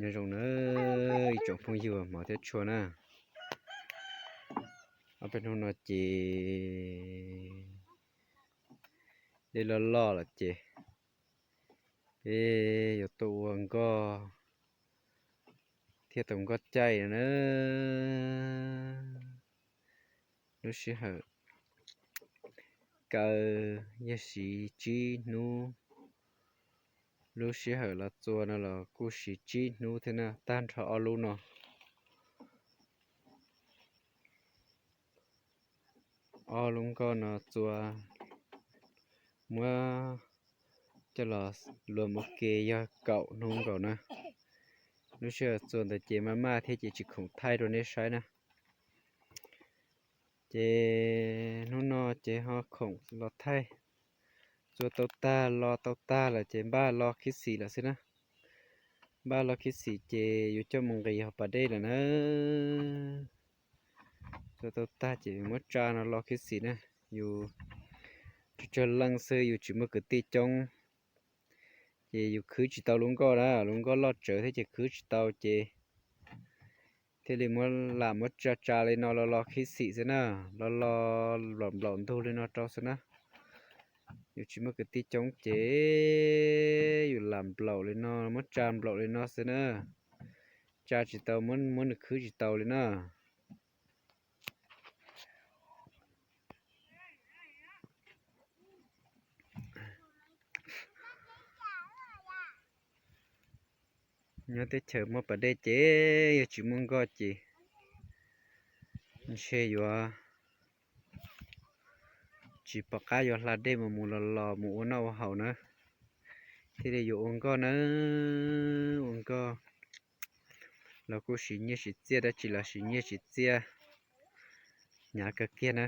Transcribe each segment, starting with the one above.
Nyob zoo na ib tsoom phooj ywg hmov thiab tshua na. Ob peb hnub no ces dej loj loj lawm ces peb yuav tuaj ua nkoj thiab tau nkoj caij no na. Lub sij hawm kaw yog siv tsib hnub, lub sij hawm los txua no los kuj siv tsib hnub thiab na, tag nrho ob lub no. Ob lub nkoj no txua muab coj los luam ua ke yog kaum hnub nkaus na. Lub sij hawm txua ntawd ces maj maj thiab ces tsis khoom thaij rau nej saib na. Ces hnub no ces ho khoom los thaij. Txua tau tag, lo tau tag lawm ces npaj lo khib xim lawm xwb na. Npaj lo khib xim ces yuav coj mus nqis hauv pas dej lawm na. Txua tau tag ces muab tsa no lo khib xim na. Yus tsawg tsawg leej xwb, yus tsis muaj kwv tij coob ces yus khwb tsis tau lub nkoj na, lub nkoj loj tsawv thiab ces khwb tsis tau ces thiaj li muab lam muab tsa tsa li no los lo khib xim xwb na, los lo nplaum nplaum ntug li no rau xwb na. Yus tsis muaj kwv tij coob ces yus lam nplaum li no, muab tsa nplaum li no xwb na. Tsa tsis tau, muab nws khwb tsis tau li na. Nyob teb chaws muaj pas dej ces yog tsis muaj nkoj ces ntshe yuav tsis pom qab yuav hla dej mus mus los los mus ua noj ua haus na. Thiaj li yuav ua nkoj na, ua nkoj los kuj siv nyiaj siv txiaj dab tsi los siv nyiaj siv txiaj hnyav kawg kiag na.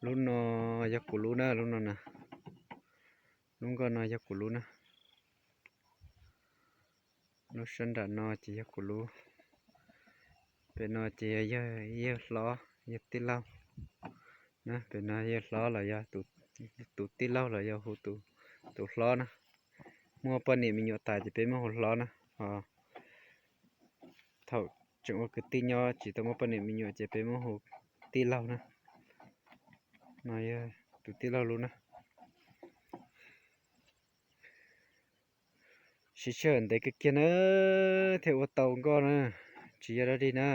Lub no yog kuv lub na, lub no na. Lub nkoj no yog kuv lub na. Lub sab nram no ces yog kuv lub. Pem no ces yog yawg hlob yawg tij laug na, pem no yawg hlob los yog tus tij laug los yog hu tus hlob na. Muaj poj niam me nyuam tas ces peb muab hu hlob na, ho thaum tseem ua kwv tij nyob tsis tau muaj poj niam me nyuam ces peb muab hu tij laug na. No yog tus tij laug lub na. Siv sij hawm ntev kawg kiag na thiaj ua tau nkoj na, tsis yog dog dig na.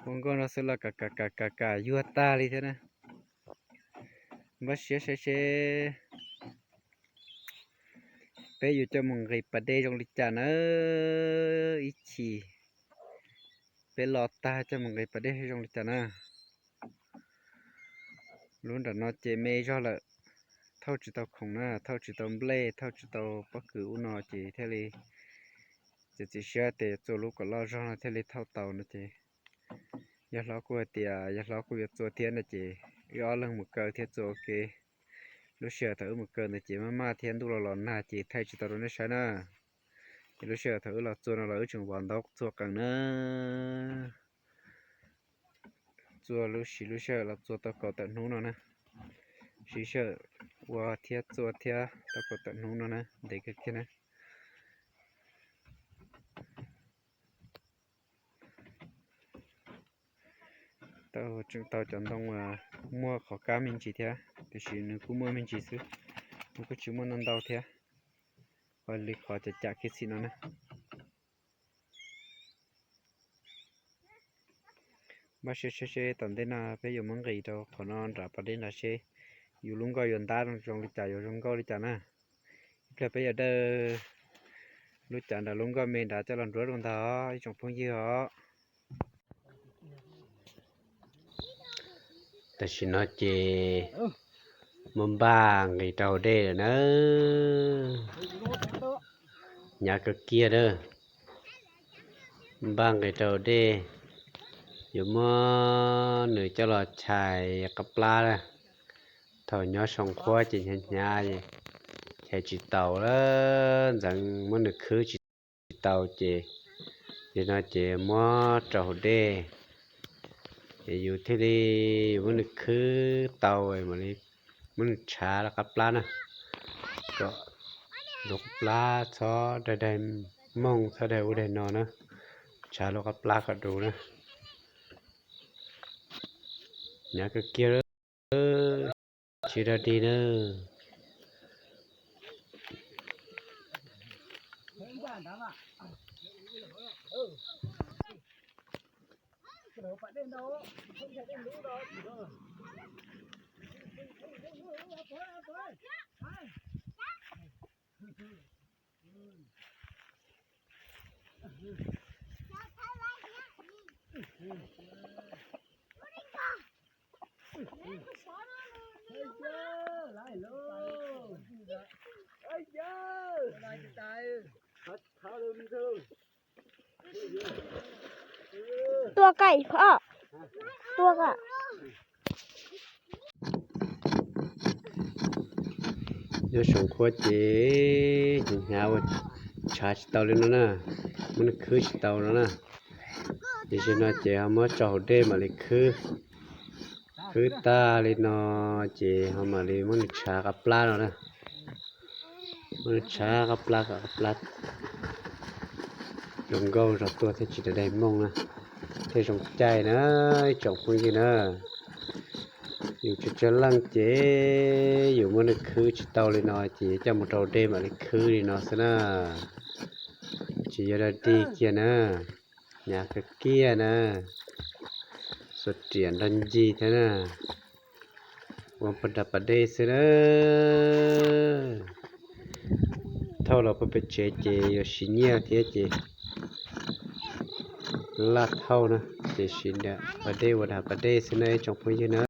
Ua nkoj no xwb los kam kam kam kam kam yuag tag li thiab na. Npaj siab saib seb peb yuav coj mus nqis pas dej zoo li cas na. Ib chim peb lo tag coj mus nqis pas dej zoo li cas na. Lub nram no ces me zog lawm, thauj tsis tau khoom na, thauj tsis tau nplej, thauj tsis tau pob kws ub no ces thiaj li txiav txim siab tias txua lub kom loj zog no thiaj li thauj tau no ces yawg hlob kuj hais tias yawg hlob kuj yuav txua thiab no ces wb ob leeg mus kaw thiab txua ua ke. Lub sij hawm thaum wb mus kaw ntawd ces maj maj thiab ntuj los los nag ces thaij tsis tau rau nej saib na. Ces lub sij hawm thaum wb los txua no los wb tseem vov ntaub txua qees na. Txua lub siv lub sij hawm los txua tau kaum tawm hnub no na. Siv sij hawm ua thiab txua thiab tau kaum tawm hnub no na, ntev kawg kiag na. Tau tseem tau cov ntoo muaj qhov kab me ntsis thiab, tiam sis nws kuj muaj me ntsis xwb, nws kuj tsis muaj ntau ntau thiab. Ua li qhov cam cam kiag xim no na. Npaj siab seb seb tom ntej no peb yuav muab nqis rau qhov no nram pas dej nrad seb yus lub nkoj yuav ntab zoo li cas, yuav zoo nkauj li cas na. Ib pliag peb yuav dawj lub cav nram lub nkoj me nrad coj los nruab rau ntag os ib tsoom phooj ywg os. Tam sim no ces muab npaj nqis rau hauv dej lawm na. Hnyav kawg kiag na. Npaj nqis rau hauv dej, yuav muab nws coj los chais qab plab na. Thaum nyob saum qhuab ces hnyav hnyav, chais tsis taus lawm, ntxeev muab nws khwb tsis tau ces, ces no ces muab rau hauv dej, ces yus thiaj li yus muab nws khwb tau, mam li muab nws tshav rau qab plab na, kom Luaj qab plab txhob daig daig mooj, txhob daig ub daig no na. Tshav luaj qab plab kom du na. Hnyav kawg kiag lawm, tsis dog dig na. Tua kaim phom, tua kaim. Nyob saum qhuav ces hnyav hnyav ua tshav tsis tau li no na, muab nws khwb tsis tau no na. Ces zaum no ces ho muab tso hauv dej mam li khwb. Khwb tag li no ces ho mam li muab nws tshav qab plab no na. Muab nws tshav qab plab kom qab plab zoo nkauj zog tuaj thiaj tsis daig daig mooj na, thiaj zoo caij na ib tsoom phooj ywg na. Yus tsawg tsawg leej ces yus muab nws khwb tsis tau li no ces coj mus rau dej mam li khwb li no xwb na. Tsis yog dog dig kiag na, hnyav kawg kiag na. Xuas riam nrog ncig thiab na, ua pog nram pas dej xwb na. Thauj los puag pem tsev ces yuav siv nyiaj thiab ces laj thauj na, ces siv nram pas dej ua nram pas dej xwb na ib tsoom phooj ywg na.